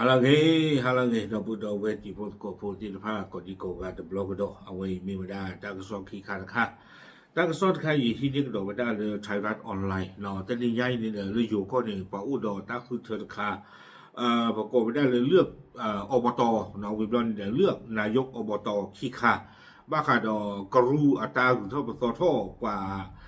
ဟါလၢအဂ့ၤ, ဟါလၢအဂ့ၤ ဒီပုၢ်ဒီဝဲၢ်တံၤဖိသကိးဖိသ့ၣ်တဖၣ် ကိးဒံကိးဂၤတဘျီကဒီး, အဝဲအံၤမ့ၢ်ဝဲဒၣ်တၢ်ကစီၣ်ခံခါတခါ, တၢ်ကစီၣ်တခါအံၤ ဟံးန့ၢ်ကဒီးဝဲဒၣ်လၢ Thairath Online တနံၤညါအံၤန့ၣ်ဒီး လၢယိၤကီၢ်န့ၣ် ပှၤအိၣ်ဒီးတၢ်ဃုထၢတခါ, ပကိးဝဲဒၣ်လၢ လၢၢ် อบต ဝံၤဘျီန့ၣ်ဒီး လၢၢ် นายกอบต ခံခါ, ဘၣ်ဃးဒီးကရူၢ်အတၢ်ဂုၤထီၣ်ပသီထီၣ်ပှၤ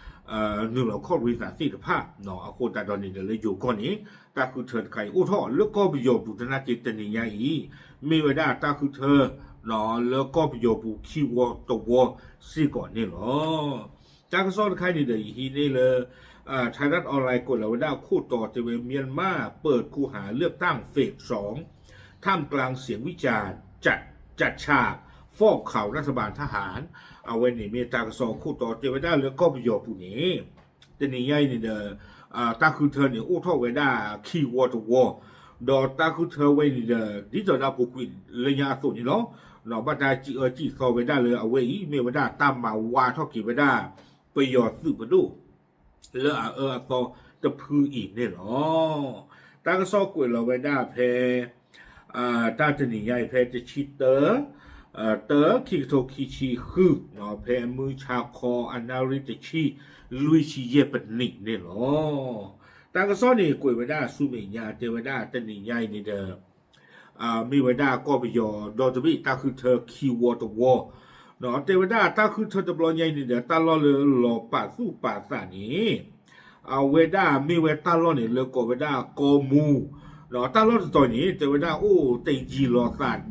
နုာ်လီၤခီၣ်ရ့သးသ့ၣ်တဖၣ်, အဃိသတးဒီးန့ၣ်ဒီး လၢယိၤကီၢ်န့ၣ် တၢ်ဃုထၢတခါအံၤအိၣ်ထီၣ်လၢကီၢ်ပယီၤပူၤသနာ်က့ တနံၤညါအံၤ မ့ၢ်ဝဲဒၣ်တၢ်ဃုထၢ လၢကီၢ်ပယီၤပူၤခံဝီတဝီစ့ၢ်ကီးန့ၣ်လီၤ. တၢ်ကစီၣ်တခါန့ၣ်ဒီး ယဟံးန့ၢ်လၢ Thairath Online ကွဲးလီၤဝဲဒၣ်အခိၣ်တီတဲဝဲ မြန်မာ့ เปิดคูหาเลือกตั้งเฟสสอง ท่ามกลางเสียงวิจารณ์ จัดฉาก ฟอร์มข่าวรัฐบาลทหาร အဝဲန့ၣ်မ့ၢ်တၢ်ကစီၣ်အခိၣ်တီတဲဝဲဒၣ်လၢကီၢ်ပယီၤပူၤန့ၣ် တနံၤညါအံၤန့ၣ်ဒီး တၢ်ဃုထၢန့ၣ် အိၣ်ထီၣ်ဝဲဒၣ်ခံဝီတဝီ, ဒီးတၢ်ဃုထၢဝဲအံၤန့ၣ်ဒီး ဒ်သိးဒီးပူၤကွံာ်လၢညါအသိးန့ၣ်လီၤ. ဘၣ်တၢ်စံးအၢစံးသီဝဲဒၣ်လၢအဝဲအံၤ မ့ၢ်ဝဲဒၣ်တၢ်မၤဝါထီၣ်က့ၤဝဲဒၣ် ပယီၤသုးပဒိၣ် လၢအအၢအသီတဖုအံၤန့ၣ်လီၤ. တၢ်ကစီၣ်ကွဲးလီၤဝဲဒၣ်ဖဲ တၢ်တနံၤညါအံၤဖဲတဆံတၢ တၢ ခံကထိခံဆံဃု ဖဲမုၢ်ဆါခီအနၣ်ရံၣ်တဆံ လွံၢ်ဆံယဲၢ်ပနံးန့ၣ်လီၤ. တၢ်ကစီၣ်န့ၣ်ကွဲးဝဲဒၣ်ဆူမဲာ်ညါ တဲဝဲဒၣ်တနံၤညါအံၤန့ၣ်ဒီး မ့ၢ်ဝဲဒၣ်ကီၢ်ပယီၤဒီတဘ့ၣ်တၢ်ဃုထၢခံဝီတဝီ, တဲဝဲဒၣ်တၢ်ဃုထၢတဘျီညါအံၤန့ၣ်ဒီး တၢ်လီၢ်လၢလီၤပာ်သူၣ်ပာ်သးန့ၣ် အဝဲဒၣ်မ့ၢ်ဝဲတၢ်လီၢ်န့ၣ် လၢကိးဝဲဒၣ်ကီမူ, တၢ်လီၢ်တတီၤန့ၣ် တဲဝဲဒၣ်အိၣ်တယံၤလိာ်သး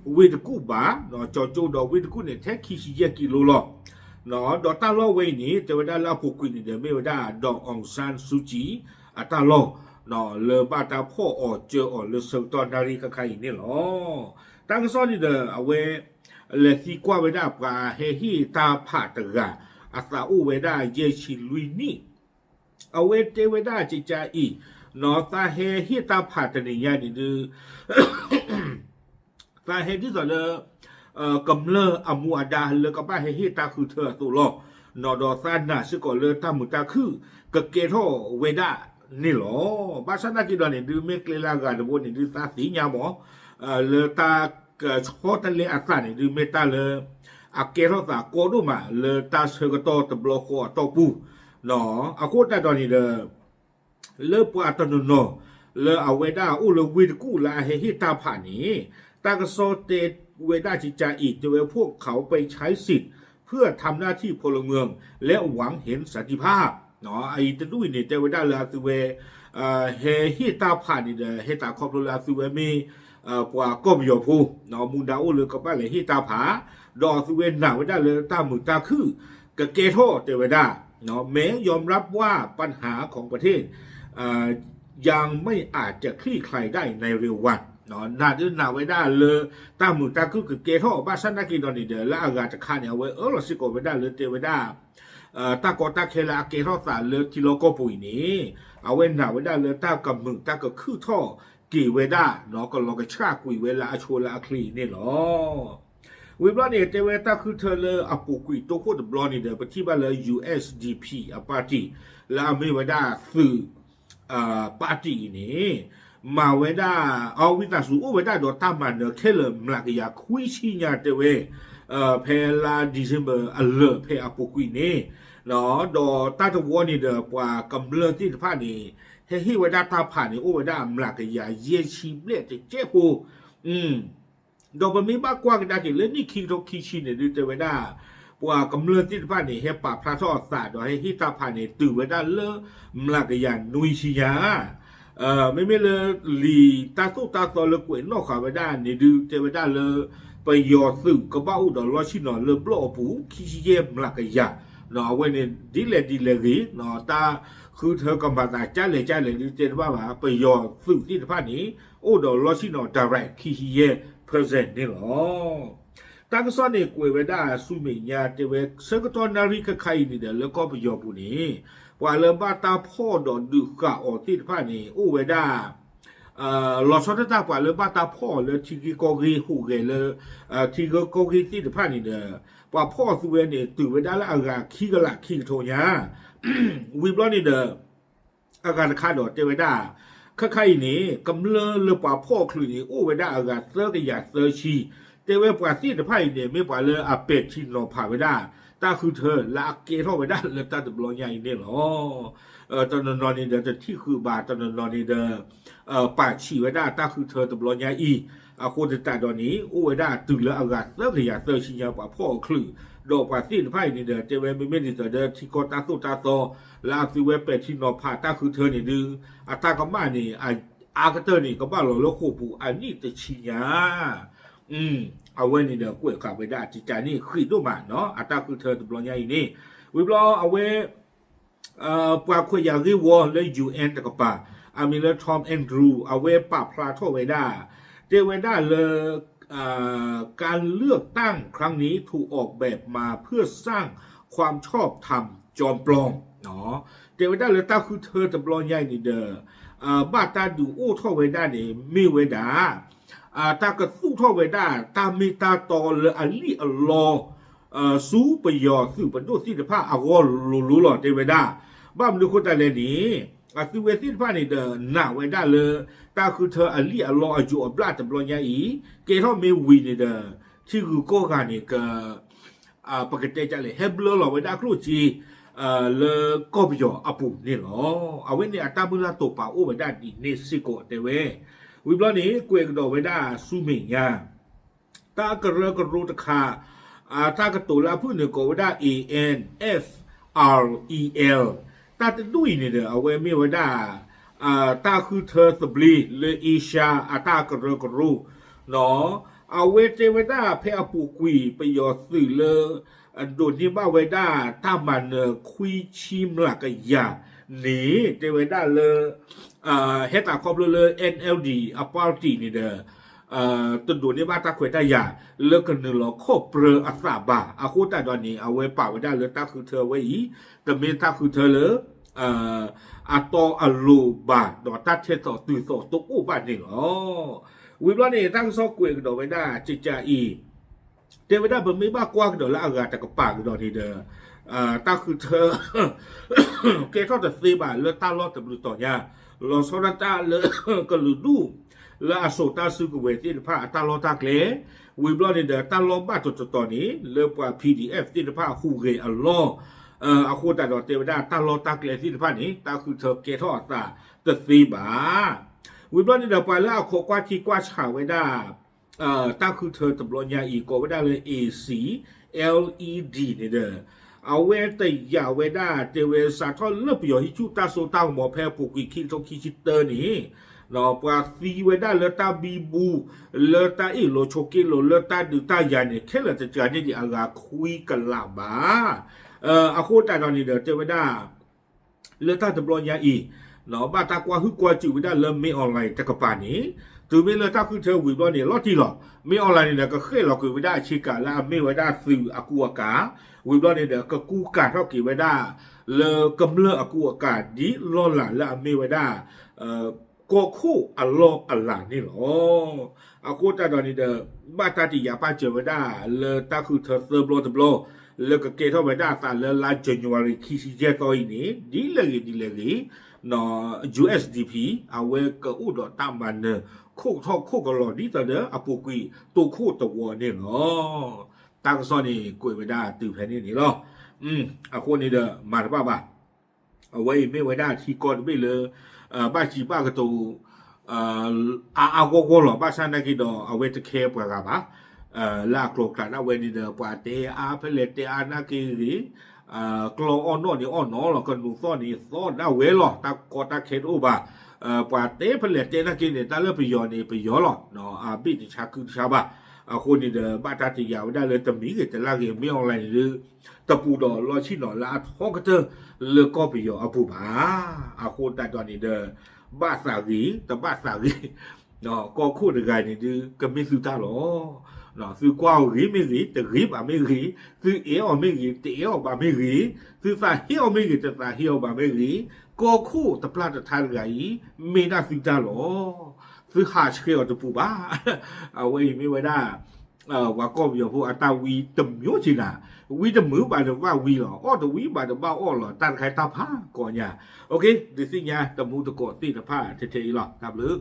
ဒီးဝ့ၢ်တကူၣ်ဘၣ်, ကၠီကၠိဒီးဝ့ၢ်တကူၣ်န့ၣ် ထဲခံဆံယဲၢ်ကံလိလီၤ. ဒီးတၢ်လီၢ်ဝဲအံၤန့ၣ် တဲဝဲဒၣ်လၢအပူၤကွံာ်န့ၣ်ဒီး မ့ၢ်ဝဲဒၣ် ဒေါ်အောင်ဆန်းစုကြည် အတၢ်လီၢ် လၢဘၣ်တၢ်ဖီၣ်အီၤစၢၤအီၤလၢဆၢကတီၢ်နၣ်ရံၣ်ခါခါအံၤန့ၣ်လီၤ. တၢ်ကစီၣ်န့ၣ်ဒီး အဝဲ လဲၤသံကွၢ်ဝဲဒၣ်ပှၤဟဲဟ့ၣ်တၢ်ဖးတဂၤ အသးအိၣ်ဝဲဒၣ်ယဲၢ်ဆံလွံၢ်နံၣ်, အဝဲတဲဝဲဒၣ်ကကါအံၤ, သးဟဲဟ့ၣ်တၢ်ဖးတနံၤညါန့ၣ်ဒုး သးဟဲဒ်သိးလၢ ကမျၢၢ်အမူအဒါလၢကဘၣ်ဟဲဟ့ၣ်တၢ်ဃုထၢအသိးလီၤ. ဒီးသးနာ်စ့ၢ်ကီးလၢတၢ်မုာ်တၢ်ခုၣ်ကကဲထီၣ်ဝဲဒၣ်န့ၣ်လီၤ. ဘၣ်ဆၣ်သနာ်က့ဒီးန့ၣ်ဒုး မ့ၢ်ကျဲလၢအဂၤတဘိန့ၣ်ဒုး သးသ့ၣ်ညါမး လၢတၢ်ကဆီတလဲအသးန့ၣ်ဒုး မ့ၢ်တၢ်လၢ အကဲထီၣ်သးကီဒိၣ်မး လၢတၢ်ဆၢကတီၢ်တဘျီဃီအတီၢ်ပူၤ, အဃိသတးဒီးန့ၣ်ဒီး လၢပှၤတနီၤနီၤ လၢအဝဲဒၣ်အိၣ်လၢဝ့ၢ်တကူၣ်လၢအဟဲဟ့ၣ်တၢ်ဖးန့ၣ် တၢ်ကစီၣ်တဲဝဲဒၣ်ကကါအံၤ တဲဝဲ พวกเขาไปใช้สิทธิ์เพื่อทำหน้าที่พลเมืองและหวังเห็นสันติภาพ အအံၤတဒူၣ်အံၤန့ၣ် တဲဝဲဒၣ်လၢအသုဝဲ ဟဲဟ့ၣ်တၢ်ဖးန့ၣ်ဒီး ဟဲသးခီဖျိလၢအသုဝဲမ့ၢ် ပှၤကီၢ်ပယီၤဖိ မူဒါအိၣ်လၢကဘၣ်လဲၤဟ့ၣ်တၢ်ဖး, ဒီးအသုဝဲနာ်ဝဲဒၣ်လၢတၢ်မုာ်တၢ်ခုၣ်ကကဲထီၣ်တဲဝဲဒၣ် แม้ยอมรับว่าปัญหาของประเทศ ยังไม่อาจจะคลี่คลายได้ในเร็ววัน နာ်ဒုးနာ်ဝဲဒၣ်လၢတၢ်မုာ်တၢ်ခုၣ်ကကဲထီၣ် ဘၣ်ဆၣ်သနာ်က့ဒီးန့ၣ်ဒီး လၢအဂၤတခါန့ၣ် အဝဲအၢၣ်လီၤစ့ၢ်ကီးဝဲဒၣ်လၢတဲဝဲဒၣ် တၢ်ကီတၢ်ခဲလၢအကဲထီၣ်သးလၢထံလီၢ်ကီၢ်ပူၤအံၤန့ၣ် အဝဲနာ်ဝဲဒၣ်လၢတၢ်ကမုာ်တၢ်ကခုၣ်ထီၣ်က့ၤဝဲဒၣ် ကလီၤကဆှၣ်ကွံာ်ဝဲလၢအဆိလၢအချ့အံၤန့ၣ်လီၤ. ဝံၤဘျီန့ၣ် တဲဝဲတၢ်ဃုထၢလၢအပူၤကွံာ်တိခိၣ်တဘျီန့ၣ်ဒီး ပထံၣ်ဘၣ်လၢ ယူႇအၢၣ်ၡ်ဒီးဖံၣ် အပၣ်တံၣ် လၢအမ့ၢ်ဝဲဒၣ်သုး ပၣ်တံၣ်အံၤန့ၣ် မၤဝဲဒၣ် အဝံသးစူၤအိၣ်ဝဲဒၣ်ဒီးတၢ်မၤနၢၤခဲလၢာ်မျးကယၤခွံဆံညါတဲဝဲ ဖဲလါ December အလၢာ်ဖဲအပူၤကွံာ်န့ၣ် ဒီးတၢ်တဝီန့ၣ်ဒီး ပှၤကမျၢၢ်သ့ၣ်တဖၣ်န့ၣ် ဟဲဟ့ၣ်ဝဲဒၣ်တၢ်ဖးန့ၣ် အိၣ်ဝဲဒၣ်အမျးကယၤယဲၢ်ဆံဘျဲၣ်တကဲးဖိ ဒီးပမ့ၢ်ဘၣ်ကွၢ်ကဒါက့ၤလၢနံၣ်ခံကထိခံဆံန့ၣ်ဒုး တဲဝဲဒၣ် ပှၤကမျၢၢ်သ့ၣ်တဖၣ်န့ၣ် ဟဲပာ်ဖျါထီၣ်အသးဒီးဟဲဟ့ၣ်တၢ်ဖးန့ၣ် တုၤဝဲဒၣ်လၢမျးကယၤနွံဆံညါ မ့မ့ၢ်လၢလံာ်တၢ်သိၣ်တၢ်သီလၢကွဲးနီၣ်ဃာ်ဝဲဒၣ်န့ၣ်ဒုး တဲဝဲဒၣ်လၢ ပယီၤသုးကဘၣ်အိၣ်ဒီးလီၢ်ဆ့ၣ်နီၤလၢဘျီၣ်အပူၤ ခံဆံယဲၢ်မျးကယၤ အဝဲန့ၣ် ဒ်လဲၣ်ဒ်လဲၣ်ဂ့ၤ တၢ်ဃုထၢကမၤသးကလဲၣ်ကလဲၣ်ဒုးတဲတဘၣ်ဘၣ် ပယီၤသုးသ့ၣ်တဖၣ်န့ၣ် အိၣ်ဒီးလီၢ်ဆ့ၣ်နီၤ direct ခံဆံယဲၢ် percent န့ၣ်လီၤ. တၢ်ကစီၣ်န့ၣ်ကွဲးဝဲဒၣ်ဆူမဲာ်ညါတဲဝဲ ဆၢကတီၢ်နၣ်ရံၣ်ခဲခါအံၤန့ၣ်ဒီး လၢကီၢ်ပယီၤပူၤန့ၣ် ပှၤလၢဘၣ်တၢ်ဖီၣ်ဒီးဒုးဃာ်အီၤသ့ၣ်တဖၣ်န့ၣ် အိၣ်ဝဲဒၣ် လီၤဆီဒၣ်တၢ်ပှၤလၢဘၣ်တၢ်ဖီၣ်အီၤလၢထံဂ့ၢ်ကီၢ်ဂ့ၢ်ဟူးဂဲၤလၢ ထံဂ့ၢ်ကီၢ်ဂ့ၢ်သ့ၣ်တဖၣ်န့ၣ်ဒီး ပှၤဖီၣ်အီၤသုဝဲန့ၣ် တုၤဝဲဒၣ်လၢအဂၤခံကလးခံကထိညါ ဝံၤဘျီန့ၣ်ဒီး အဂၤတခါဒီးတဲဝဲဒၣ် ခါခါအံၤန့ၣ် ကမျၢၢ်လၢပှၤဖီၣ်အချုးန့ၣ် အိၣ်ဝဲဒၣ်အဂၤသၢကယၤသၢဆံ, တဲဝဲပှၤသ့ၣ်တဖၣ်အံၤန့ၣ် မ့ၢ်ပှၤလၢအပဲာ်ထံနီၤဖးဝဲဒၣ် တၢ်ဃုထၢလၢအကဲထီၣ်ဝဲဒၣ်လၢတၢ်တဘျီညါအံၤန့ၣ်လီၤ. တနီၤနီၤန့ၣ်ဒီးတထံၣ်ဃုာ်ဘၣ်, တနီၤနီၤန့ၣ်ဒီး ပာ်ဆံးဝဲဒၣ်တၢ်ဃုထၢတဘျီညါအံၤ, အဃိသတးဒီးန့ၣ် အိၣ်ဝဲဒၣ်တုၤလၢအဂၤသၢကယၤသၢဆံညါပှၤဖီၣ်အချုး, ဒီးပှၤသ့ၣ်တဖၣ်အံၤန့ၣ်ဒီး တဲဝဲမ့မ့ၢ်ဒ်သိးဒီးထံကီၢ်တၢ်သိၣ်တၢ်သီ လၢအသုဝဲပဲာ်ထံနီၤဖးတၢ်ဃုထၢန့ၣ်ဒုး အတၢ်ကမၣ်န့ၣ် အါကတၢၢ်န့ၣ် ကဘၣ်လီၤလၢဃိာ်ပူၤအနံၣ်တဆံညါ အဝဲန့ၣ်ဒီးကွဲးဃာ်ဝဲဒၣ်တကးန့ၣ်ဃံးဒိၣ်မးနီၤ အတၢ်ဃုထၢတဘျီညါအံၤန့ၣ်, ဝံၤဘျီအဝဲ ပှၤခွဲးယာ်ဂ့ၢ်ဝီလၢ ယူႇအဵၼ် တကပၤ အမံၤလၢ Tom Andrew အဝဲပာ်ဖျါထီၣ်ဝဲဒၣ် တဲဝဲဒၣ်လၢ การเลือกตั้งครั้งนี้ถูกออกแบบมาเพื่อสร้างความชอบธรรมจอมปลอม တဲဝဲဒၣ်လၢတၢ်ဃုထၢတဘျီညါအံၤန့ၣ်ဒီး ဘၣ်တၢ်ဒုးအိၣ်ထီၣ်ဝဲဒၣ်န့ၣ် မ့ၢ်ဝဲဒၣ် တၢ်ကသူၣ်ထီၣ်ဝဲဒၣ် တၢ်မ့ၢ်တၢ်တီလၢအလံၣ်အလီ ဆူပယီၤသုးပဒိၣ်သ့ၣ်တဖၣ်အဂီၢ်လိၤလိၤလီၤ တဲဝဲဒၣ်. ဘၣ်မနုၤအဃိသတးလဲၣ်န့ၣ် အသုဝဲသ့ၣ်တဖၣ်န့ၣ်ဒီးနာ်ဝဲဒၣ်လၢ တၢ်ဃုထၢအလံၣ်အလီအယိးအဘျၣ်တဘျီညါအံၤ ကဲထီၣ်မ့ၢ်ဝံၤန့ၣ်ဒီး ထံဂုၤကီၢ်ဂၤန့ၣ်က ပကတဲဒ်လဲၣ် ဟဲဘျၢလီၤဝဲဒၣ်ကျိၣ်စ့ လၢကီၢ်ပယီၤအပူၤန့ၣ်လီၤ. အဝဲန့ၣ်အတၢ်မုၢ်လၢ်တိာ်ပာ်အိၣ်ဝဲဒၣ်ဒ်န့ၣ်စ့ၢ်ကီးတဲဝဲ. ဝံၤဘျီန့ၣ် ကွဲးကဒီးဝဲဒၣ်ဆူမဲာ်ညါ တၢ်ကရၢကရိတခါ တၢ်ကတိၤလၢအဖုၣ်န့ၣ်ကိးဝဲဒၣ် A N F R E L တၢ်တဒူၣ်အံၤန့ၣ်ဒီး အဝဲမ့ၢ်ဝဲဒၣ် တၢ်ဃုထၢသဘျ့လၢအ့ရှါအတၢ်ကရၢကရိ အဝဲတဲဝဲဒၣ်ဖဲအပူၤကွံာ်ပယီၤသုးလၢ ဒိးန့ၢ်ဘၣ်ဝဲဒၣ်တၢ်မၤနၢၤခွံဆံမျးကယၤန့ၣ် တဲဝဲဒၣ်လၢ ဟဲသးခီဖျိလၢ N L D အ party န့ၣ်ဒီး တဒိးန့ၢ်ဘၣ်တၢ်ခွဲးတၢ်ယာ်လၢကနုာ်လီၤခီၣ်ပြၢအသးဘၣ်. အဃိသတးဒီးန့ၣ် အဝဲပာ်ဝဲဒၣ်လၢတၢ်ဃုထၢဝဲအံၤ တမ့ၢ်တၢ်ဃုထၢလၢ အတီအလိၤဘၣ် ဒီးတၢ်ထဲသိးတုၤသိးတအိၣ်ဘၣ်န့ၣ်လီၤ. ဝံၤဘျီန့ၣ် တၢ်ကစီၣ်ကွဲးကဒီးဝဲဒၣ်ကကးအံၤ တဲဝဲဒၣ်ပမ့ၢ်ဘၣ်ကွၢ်ကဒီးလၢအဂၤတကပၤကဒီးန့ၣ်ဒီး တၢ်ဃုထၢ ကဲထီၣ်တသ့ဘၣ်လၢတၢ်လီၢ်တဘျုးတီၤညါ လီၤဆီဒၣ်တၢ်လၢ ကလုာ်ဒူၣ် လၢအစိာ်တၢ်စုကဝဲၤသ့ၣ်တဖၣ်အတၢ်လီၢ်တၢ်ကျဲ, ဝံၤဘျီန့ၣ်ဒီးတၢ်လီၢ်ဘၣ်တတီၤတီၤန့ၣ် လၢပှၤ P D F သ့ၣ်တဖၣ်ဟူးဂဲၤအလီၢ် အဃိသတးဒီးတဲဝဲဒၣ်တၢ်လီၢ်တၢ်ကျဲသ့ၣ်တဖၣ်န့ၣ် တၢ်ဃုထၢကဲထီၣ်အသးတသ့ဘၣ်. ဝံၤဘျီန့ၣ်ဒီးပှၤလၢအခိးကွၢ်ထံကွၢ်ဆးဝဲဒၣ် တၢ်ဃုထၢတဘျီညါအံၤ ကိးဝဲဒၣ်လၢ A C L E D န့ၣ်ဒီး အဝဲတယာ်ဝဲဒၣ်တဲဝဲစးထီၣ်လၢပယီၤဟံၣ်ဆူၣ်တၢ်စိတၢ်ကမီၤ ဖဲအပူၤကွံာ်ခံကထိခံဆံတၢန့ၣ် ပှၤသံဝဲဒၣ်လၢတၢ်ဘံဘူ လၢတၢ်အ့ၣ်လိာ်ဆိးက့လိာ် လၢတၢ်ဒုးတၢ်ယၤန့ၣ် ခဲလၢာ်တကးန့ၣ်ဒံးအဂၤခွံကလးဘၣ်. အဃိသတးဒီးန့ၣ်ဒီးတဲဝဲဒၣ် လၢတၢ်တဘျီညါအံၤ ဘၣ်တၢ်ကွၢ်ဟုၣ်ကွၢ်စူၣ်ဝဲဒၣ်လၢ မင်းအောင်လှိုင် တကပၤန့ၣ် တုၤမ့ၢ်လၢတၢ်ဃုထၢဝံၤဘျီန့ၣ် လီၤတံၢ်လီၤ. မင်းအောင်လှိုင် န့ၣ်ဒီး ကဃဲၣ်လီၤကွံာ်ဝဲဒၣ်အဆ့ကၤလၢအမ့ၢ်ဝဲဒၣ်သုးအကူအကၤ, ဝံၤဘျီန့ၣ်ဒီး ကကူကၤထီၣ်က့ၤဝဲဒၣ် လၢကမျၢၢ်အကူအကၤ ဒ်လီၢ်လၤလၢအမ့ၢ်ဝဲဒၣ် ကီၢ်ခိၣ်အလီၢ်အလၤန့ၣ်လီၤ. အဃိသတးဒီးန့ၣ်ဒီး ဘၣ်တၢ်တယာ်ပာ်စၢၤဝဲဒၣ် လၢတၢ်ဃုထၢသၢဘျီတဘျီ လၢကကဲထီၣ်ဝဲဒၣ်အသးလၢလါ January ခံဆံယဲၢ်သီအံၤန့ၣ် ဒ်လဲၣ်ဂ့ၤဒ်လဲၣ်ဂ့ၤ U S D P အဝဲကအိၣ်ဒီးတၢ်မၤနၢၤ ခိၣ်ထီၣ်ခိၣ်ကလီၤ ဒ်သိးဒီးအပူၤကွံာ်တိခိၣ်တဝီန့ၣ်လီၤ. တၢ်ကစီၣ်န့ၣ် ကွဲးဝဲဒၣ်တုၤဖဲန့ၣ်န့ၣ်လီၤ. အဃိန့ၣ်ဒီး မၤတဘၣ်ဘၣ် အဝဲအံၤမ့ၢ်ဝဲဒၣ်ထံကီၢ်တဘ့ၣ်လၢ ဘၣ်စံးဘၣ်ကတိၤ အါအါဂီၢ်ဂီၢ်လီၤ. ဘၣ်ဆၣ်နာ်က့ဒီး အဝဲတခဲပှၤဂၤဘၣ်. လၢအကျိၤကျဲဒၣ်ဝဲန့ၣ်ဒီး ပှၤတဲအါဖဲလဲၣ်တဲအါနာ်က့ဂ့ၤ, ကျီအီၣ်နီၣ်န့ၣ်အီၣ်နီၣ်လီၤ, ကနူးသီၣ်န့ၣ်သီၣ်ဒၣ်ဝဲလီၤ. တၢ်ကီတၢ်ခဲတအိၣ်ဘၣ်. ပှၤတဲဖဲလဲၣ်တဲနာ်က့န့ၣ် တၢ်လၢပယီၤန့ၣ် ပယီၤလီၤ. အဘ့ၣ်တဆါခုတဆါဘၣ်. အဃိန့ၣ်ဒီး ဘၣ်တၢ်တယာ်ဝဲဒၣ်လၢတမံၤဂ့ၤတလါဂ့ၤ မင်းအောင်လှိုင် န့ၣ်ဒီး တပူၤဒီးလီၢ်ဆ့ၣ်နီၤလၢအထီကတၢၢ်လၢကီၢ်ပယီၤအပူၤဘၣ်. အဃိသတးဒီးန့ၣ်ဒီး ဘၣ်သးဂ့ၤ တဘၣ်သးဂ့ၤ ကီၢ်ခိၣ်တဂၤန့ၣ်ဒုး ကမ့ၢ်သုတၢ်လီၤ. သုကွၢ်အီၤဂ့ၤမ့ၢ်ဂ့ၤ တဂ့ၤဘၣ်မ့ၢ်ဂ့ၤ, သုအဲၣ်အီၤမ့ၢ်ဂ့ၤ တအဲၣ်အီၤဘၣ်မ့ၢ်ဂ့ၤ, သုသးဟ့အီၤမ့ၢ်ဂ့ၤ တသးဟ့အီၤဘၣ်မ့ၢ်ဂ့ၤ, ကီၢ်ခိၣ်တပျၢ်တထါတဂၤအံၤ မ့ၢ်ဒၣ်သုတၢ်လီၤ. သုဟးဆှဲးအီၤတပူၤဘၣ်. အဝဲအံၤမ့ၢ်ဝဲဒၣ် ပှၤကီၢ်ပယီၤဖိအတၢ်ဝံတမျိုးချံနၤ, ဝံတမုာ်ဘၣ်တဘၣ်ဝံလီၤ, အီၣ်တဝံဘၣ်တဘၣ်အီၣ်လီၤ, တၢ်တခါတၢ်ဖးကိးညါ, ဒုးသ့ၣ်ညါတမူတကိးသ့ၣ်တဖၣ်ထဲထဲအံၤလီၤ, တၢ်ဘျုး